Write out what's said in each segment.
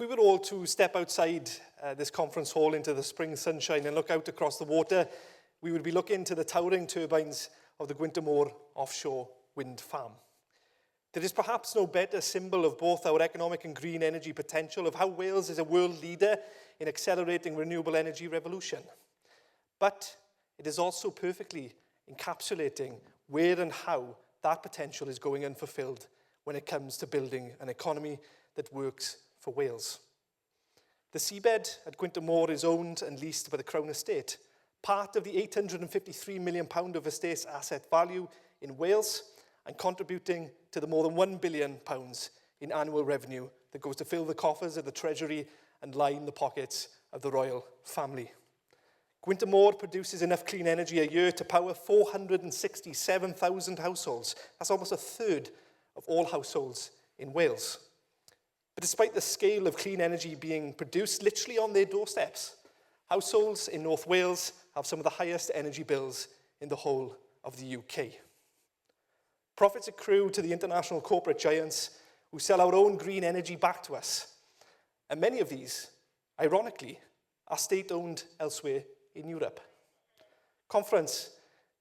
If we were all to step outside this conference hall into the spring sunshine and look out across the water, we would be looking to the towering turbines of the Gwynt y Môr offshore wind farm. There is perhaps no better symbol of both our economic and green energy potential, of how Wales is a world leader in accelerating renewable energy revolution. But it is also perfectly encapsulating where and how that potential is going unfulfilled when it comes to building an economy that works for Wales. The seabed at Gwynt y Môr is owned and leased by the Crown Estate, part of the £853 million of estate's asset value in Wales and contributing to the more than £1 billion in annual revenue that goes to fill the coffers of the Treasury and line the pockets of the royal family. Gwynt y Môr produces enough clean energy a year to power 467,000 households. That's almost a third of all households in Wales. But despite the scale of clean energy being produced literally on their doorsteps, households in North Wales have some of the highest energy bills in the whole of the UK. Profits accrue to the international corporate giants who sell our own green energy back to us. And many of these, ironically, are state-owned elsewhere in Europe. Conference,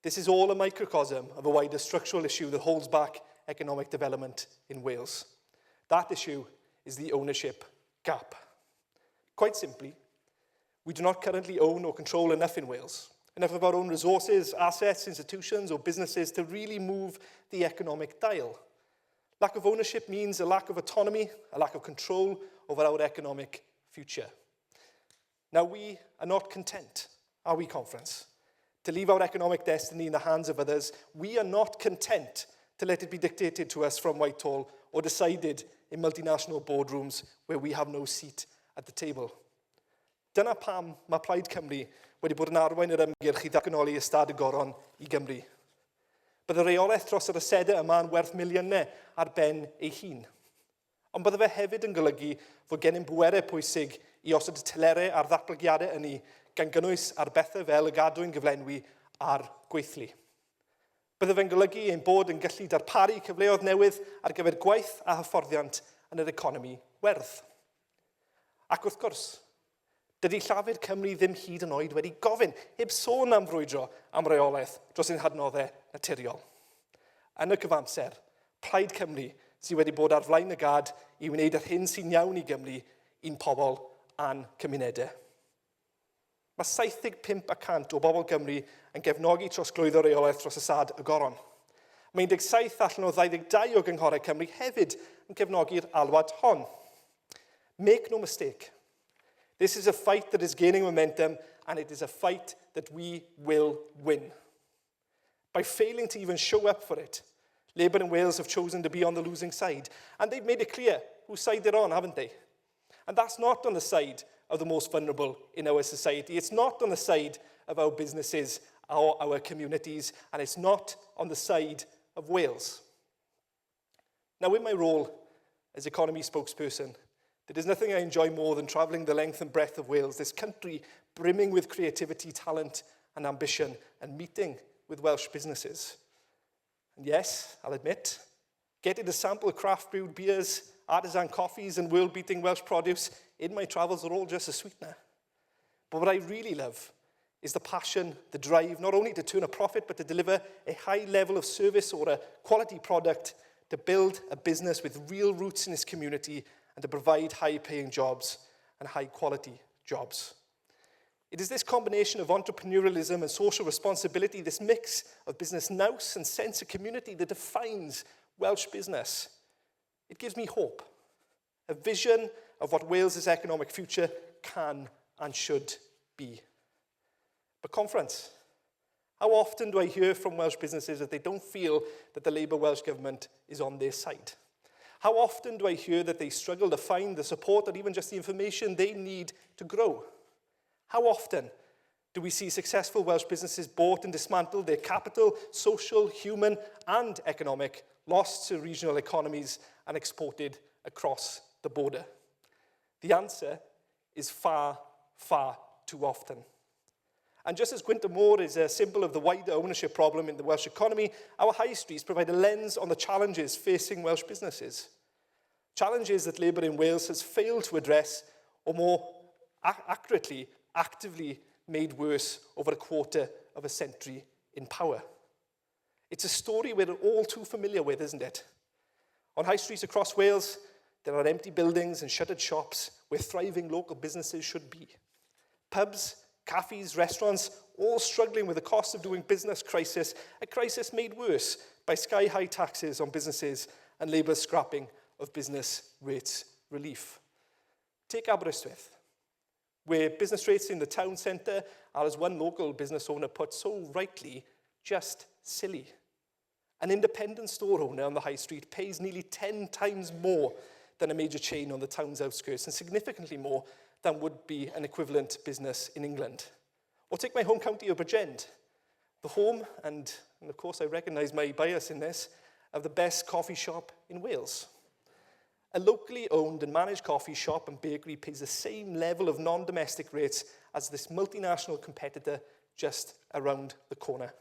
this is all a microcosm of a wider structural issue that holds back economic development in Wales. That issue is the ownership gap. Quite simply, we do not currently own or control enough in Wales, enough of our own resources, assets, institutions or businesses to really move the economic dial. Lack of ownership means a lack of autonomy, a lack of control over our economic future. Now, we are not content, are we, Conference? To leave our economic destiny in the hands of others. We are not content to let it be dictated to us from Whitehall or decided in multinational boardrooms where we have no seat at the table. Dyna pam mae Plaid Cymru wedi bod yn arwain yr ymgyrch i ddatganoli Ystad y Goron i Gymru. Bydd y reolaeth dros yr asedau yma yn werth miliynau ar ben ei hun. Ond bydde fe hefyd yn golygu fod gennym bwerau pwysig i osod y telerau ar ddatblygiadau ynni, gan gynnwys ar bethau fel y gadwyn gyflenwi a'r gweithlu. Bydde fe'n golygu ein bod yn gallu darparu cyfleoedd newydd ar gyfer gwaith a hyfforddiant yn yr economi werdd. Ac wrth gwrs, dydy Llafur Cymru ddim hyd yn oed wedi gofyn, heb sôn am frwydro am reolaeth dros ein hadnoddau naturiol. Yn y cyfamser, Plaid Cymru sydd wedi bod ar flaen y gad i wneud yr hyn sy'n iawn i Gymru, i'n pobl a'n cymunedau. Mae 75% o bobl Gymru yn gefnogi trosglwyddo reolaeth dros ystâd y Goron. Mae 17 allan o 22 o gynghorau Cymru hefyd yn cefnogi'r alwad hon. Make no mistake, this is a fight that is gaining momentum and it is a fight that we will win. By failing to even show up for it, Labour in Wales have chosen to be on the losing side. And they've made it clear whose side they're on, haven't they? And that's not on the side of the most vulnerable in our society. It's not on the side of our businesses or our communities, and it's not on the side of Wales. Now, in my role as economy spokesperson, there is nothing I enjoy more than travelling the length and breadth of Wales, this country brimming with creativity, talent and ambition, and meeting with Welsh businesses. And yes, I'll admit, getting to sample craft brewed beers, artisan coffees and world-beating Welsh produce in my travels are all just a sweetener. But what I really love is the passion, the drive, not only to turn a profit, but to deliver a high level of service or a quality product, to build a business with real roots in its community and to provide high-paying jobs and high-quality jobs. It is this combination of entrepreneurialism and social responsibility, this mix of business nous and sense of community, that defines Welsh business. It gives me hope, a vision of what Wales's economic future can and should be. But Conference, how often do I hear from Welsh businesses that they don't feel that the Labour Welsh Government is on their side? How often do I hear that they struggle to find the support or even just the information they need to grow? How often do we see successful Welsh businesses bought and dismantled, their capital, social, human and economic, lost to regional economies and exported across the border? The answer is far, far too often. And just as Gwynt y Môr is a symbol of the wider ownership problem in the Welsh economy, our high streets provide a lens on the challenges facing Welsh businesses. Challenges that Labour in Wales has failed to address, or more accurately, actively made worse over a quarter of a century in power. It's a story we're all too familiar with, isn't it? On high streets across Wales, there are empty buildings and shuttered shops where thriving local businesses should be. Pubs, cafes, restaurants, all struggling with the cost of doing business crisis, a crisis made worse by sky-high taxes on businesses and Labour's scrapping of business rates relief. Take Aberystwyth, where business rates in the town centre are, as one local business owner put so rightly, just silly. An independent store owner on the high street pays nearly 10 times more than a major chain on the town's outskirts and significantly more than would be an equivalent business in England. Or take my home county of Bridgend, the home, and of course I recognise my bias in this, of the best coffee shop in Wales. A locally owned and managed coffee shop and bakery pays the same level of non-domestic rates as this multinational competitor just around the corner.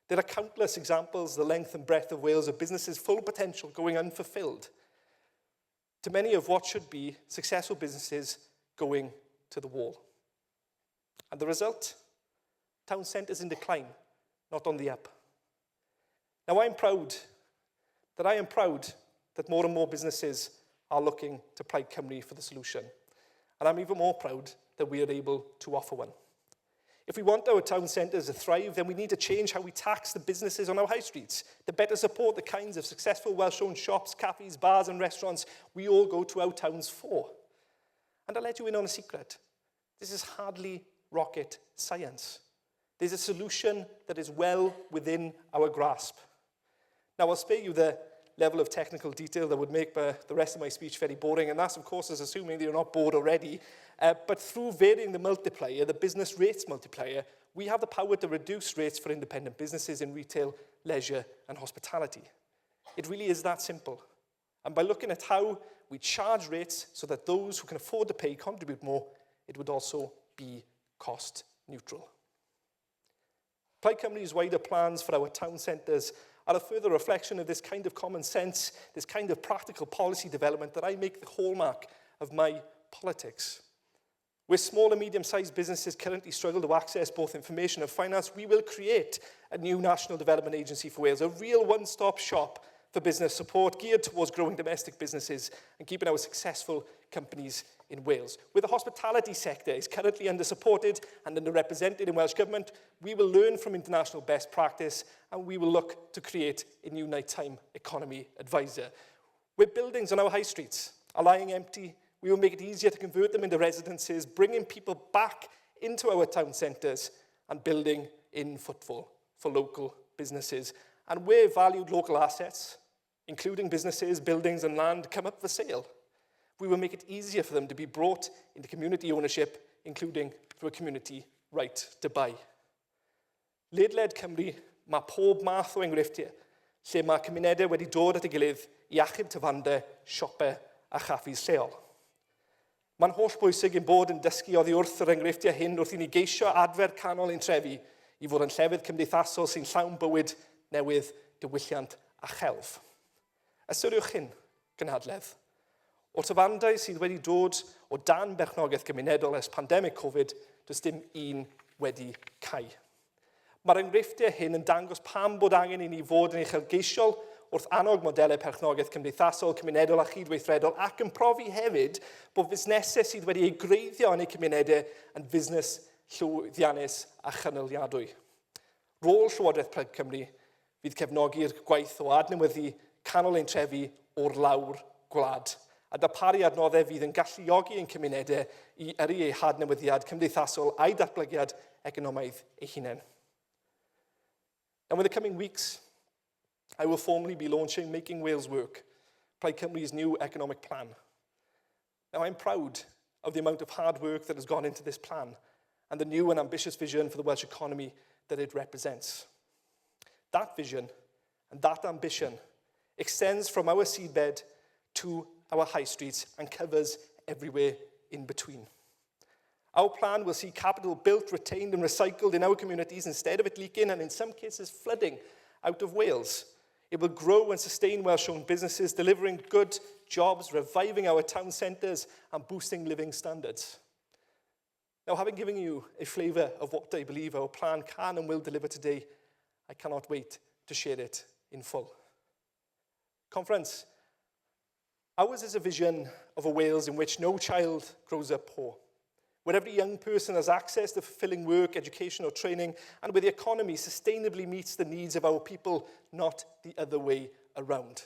There are countless examples, the length and breadth of Wales, of businesses' full potential going unfulfilled, to many of what should be successful businesses going to the wall. And the result? Town centres in decline, not on the up. Now I am proud that more and more businesses are looking to Plaid Cymru for the solution. And I'm even more proud that we are able to offer one. If we want our town centres to thrive, then we need to change how we tax the businesses on our high streets to better support the kinds of successful Welsh-owned shops, cafes, bars and restaurants we all go to our towns for. And I'll let you in on a secret. This is hardly rocket science. There's a solution that is well within our grasp. Now, I'll spare you the level of technical detail that would make the rest of my speech very boring, and that's, of course, is assuming that you're not bored already. But through varying the multiplier, the business rates multiplier, we have the power to reduce rates for independent businesses in retail, leisure, and hospitality. It really is that simple. And by looking at how we charge rates so that those who can afford to pay contribute more, it would also be cost neutral. Plaid Cymru's wider plans for our town centres are a further reflection of this kind of common sense, this kind of practical policy development that I make the hallmark of my politics. Where small and medium-sized businesses currently struggle to access both information and finance, we will create a new National Development Agency for Wales, a real one-stop shop for business support geared towards growing domestic businesses and keeping our successful companies in Wales. Where the hospitality sector is currently under-supported and underrepresented in Welsh Government, we will learn from international best practice and we will look to create a new nighttime economy advisor. Where buildings on our high streets are lying empty, we will make it easier to convert them into residences, bringing people back into our town centres and building in footfall for local businesses. And where valued local assets, including businesses, buildings and land, come up for sale, we will make it easier for them to be brought into community ownership, including through a community right to buy. Ledled Cymru, mae pob math o enghreifftiau lle mae cymunedau wedi dod at ei gilydd i achub tafarndai, siopau a chaffis lleol. Mae'n holl bwysig ein bod yn dysgu oddi wrth yr enghreifftiau hyn wrth i ni geisio adfer canol ein trefi i fod yn llefydd cymdeithasol sy'n llawn bywyd newydd, diwylliant a chelf. Ystyriwch hyn, gynhadledd. O'r tafarndai sydd wedi dod o dan berchnogaeth gymunedol ers pandemig Covid, does dim un wedi cau. Mae'r enghreifftiau hyn yn dangos pam bod angen i ni fod yn uchelgeisiol wrth annog modelau perchnogaeth cymdeithasol, cymunedol a chydweithredol ac yn profi hefyd bod fusnesau sydd wedi eu gwreiddio yn eu cymunedau yn fusnes llwyddiannus a chynaliadwy. Rôl Llywodraeth Plaid Cymru fydd cefnogi'r gwaith o adnewyddu canol ein trefi o'r lawr gwlad a darparu adnoddau fydd yn galluogi ein cymunedau i yrru eu hadnewyddiad cymdeithasol a'i datblygiad economaidd eu hunain. Now, in the coming weeks, I will formally be launching Making Wales Work, Plaid Cymru's new economic plan. Now, I'm proud of the amount of hard work that has gone into this plan and the new and ambitious vision for the Welsh economy that it represents. That vision and that ambition extends from our seabed to our high streets and covers everywhere in between. Our plan will see capital built, retained and recycled in our communities instead of it leaking and in some cases flooding out of Wales. It will grow and sustain Welsh-owned businesses, delivering good jobs, reviving our town centres and boosting living standards. Now, having given you a flavour of what I believe our plan can and will deliver today, I cannot wait to share it in full. Conference, ours is a vision of a Wales in which no child grows up poor, where every young person has access to fulfilling work, education or training, and where the economy sustainably meets the needs of our people, not the other way around.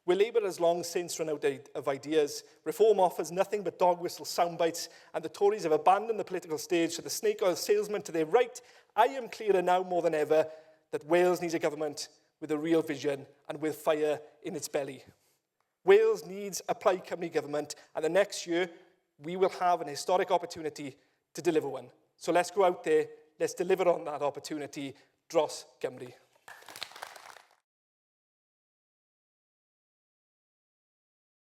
Where Labour has long since run out of ideas, Reform offers nothing but dog whistle sound bites, and the Tories have abandoned the political stage to the snake oil salesman to their right, I am clearer now more than ever that Wales needs a government with a real vision and with fire in its belly. Wales needs a Plaid Cymru government, and the next year we will have an historic opportunity to deliver one. So let's go out there, let's deliver on that opportunity, dros Gymru.